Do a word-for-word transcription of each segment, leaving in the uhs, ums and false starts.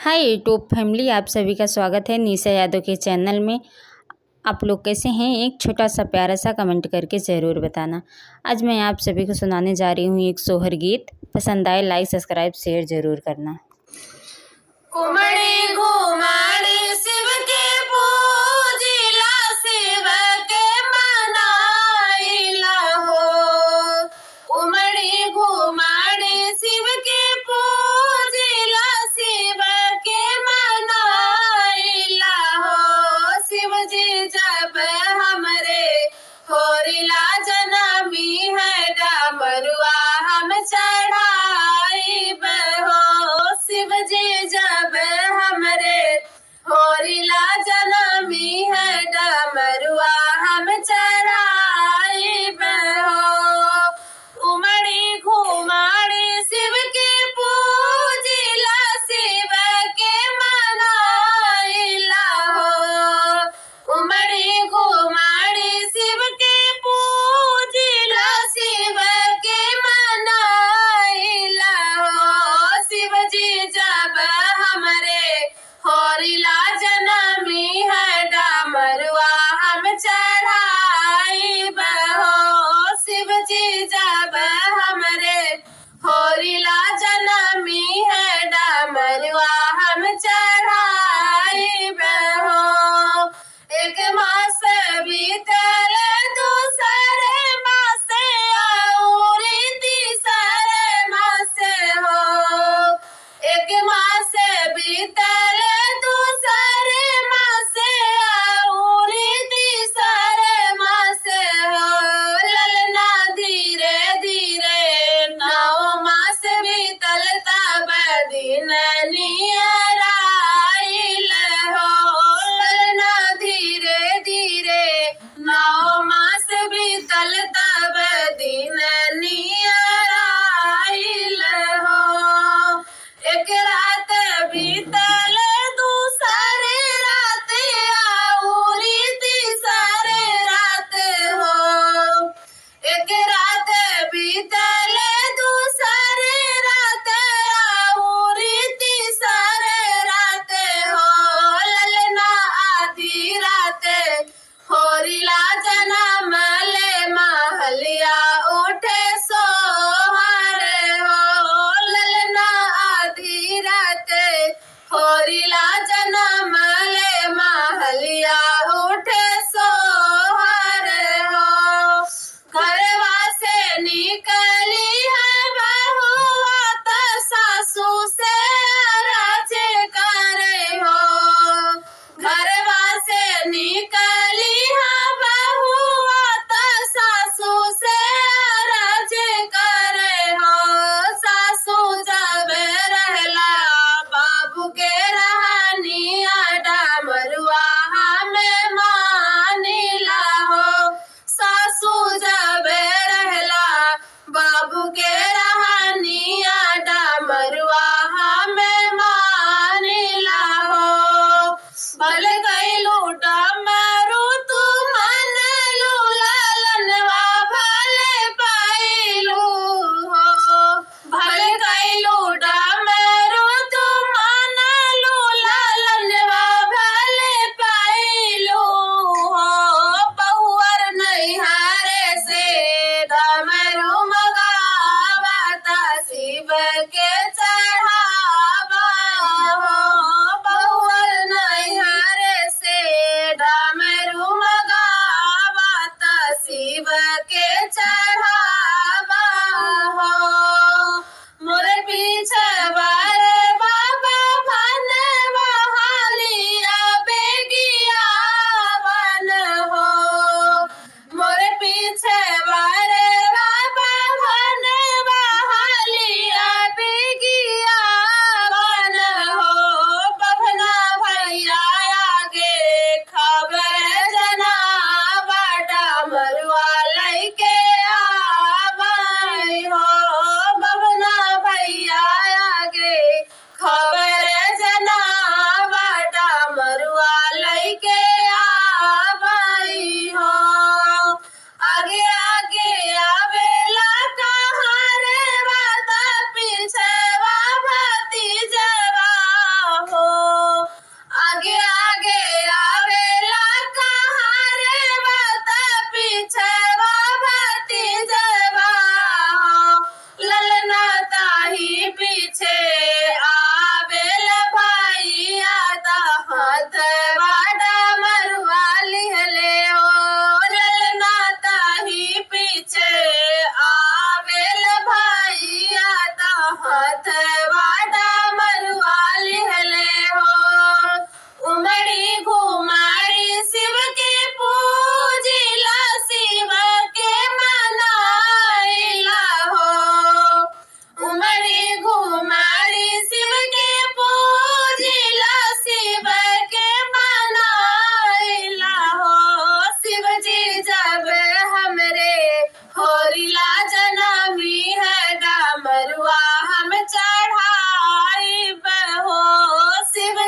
हाय YouTube फैमिली, आप सभी का स्वागत है निशा यादव के चैनल में। आप लोग कैसे हैं? एक छोटा सा प्यारा सा कमेंट करके ज़रूर बताना। आज मैं आप सभी को सुनाने जा रही हूँ एक सोहर गीत। पसंद आए लाइक, सब्सक्राइब, शेयर ज़रूर करना। उमड़ी घुमड़ी शिव के पूजिला, शिव के मनाइला हो। उमड़ी घुमड़ी शिव के पूजिला, शिव के मनाइला हो। शिव जी जब हमरे होरिला जनमी है, डमरुआ हम चढ़ाइब हो। शिव जी जब हमरे होरिला जनमी है, डमरुआ हम चढ़ाइब हो। उमड़ी घुमड़ी शिव के पूजिला, शिव के मनाइला हो। उमड़ी घुमड़ी शिव के पूजिला, शिव के मनाइला हो। शिव जी जब हमरे होरिला जनमी है, डमरुआ हम चढ़ाइब हो। शिव जी जब हमरे होरिला जनमी है, डमरुआ हम चढ़ाइब हो। एक मास बीतल दूसरे मास औरी तीसरे मास हो। एक मास बीतल दूसरे मास औरी तीसरे मास हो। ललना धीरे धीरे नौ मास बीतल तब दिन नियर आइल हो। ललना धीरे धीरे नौ मास बीतल तब दिन नियर आइल हो। एक रात बीतल दूसरे रात औरी तीसरे रात हो। एक रात बीतल दूसरे रात औरी तीसरे रात हो। ललना आधी रात होरिला जनम ले महलिया उठे सोहर हो। ललना आधी रात होरिला जनम ले महलिया उठे सोहर हो। घरवा से निकली है बहुआ त सासू से अरज करे हो। घरवा से निकली है बहुआ त सासू से अरज करे हो। सासू जब रहला बाबू के रहनिया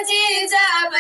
जी जब